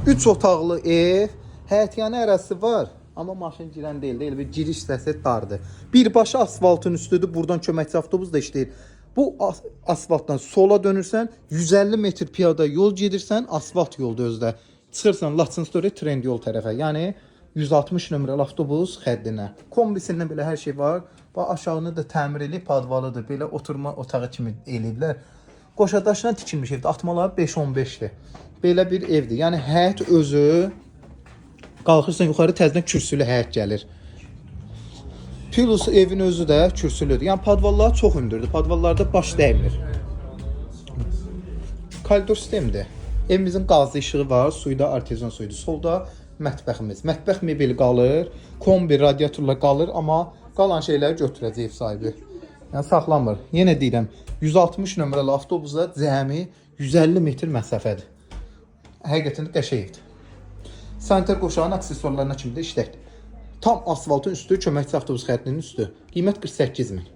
3 otaqlı ev, həyətyanı ərazisi var, amma maşın girən deyil, elə bir giriş hissəsi dardır. Birbaşa asfaltın üstüdür, buradan köməkçi avtobus da işləyir. Bu asfaltdan sola dönürsən, 150 metr piyada yol gedirsən, asfalt yolda özdə. Çıxırsan Laçın Story trend yol tərəfə. Yəni 160 nömrəli avtobus xəddinə. Kombisindən belə hər şey var. Bax aşağını da təmir eləyib padvalıdır. Belə oturma otağı kimi eləyiblər. Qoşadaşla tikilmiş evdir. Atmaları 5-15-dir. Belə bir evdir. Yəni həyət özü qalxırsan yuxarı təzədən kürsülü həyət gəlir. Plus evin özü də kürsülüdür. Yəni padvallar çox hündürdür. Padvallarda baş dəymir. Koridor sistemidir. Evimizin qazlı işığı var, suyu da artezyan suyudur. Solda mətbəximiz. Mətbəx mebeli qalır, kombi, radiatorlar qalır, amma qalan şeyləri götürəcək ev sahibi. Yəni saxlamır. Yenə deyirəm, 160 nömrəli avtobusa cəmi 150 metr məsafədir. Həqiqətən də qəşəng evdir. Sanitar qovşağının aksesuarlarına kimi də işləkdir. Tam asfaltın üstü, köməkçi avtobus xəttinin üstü. Qiymət 48 min.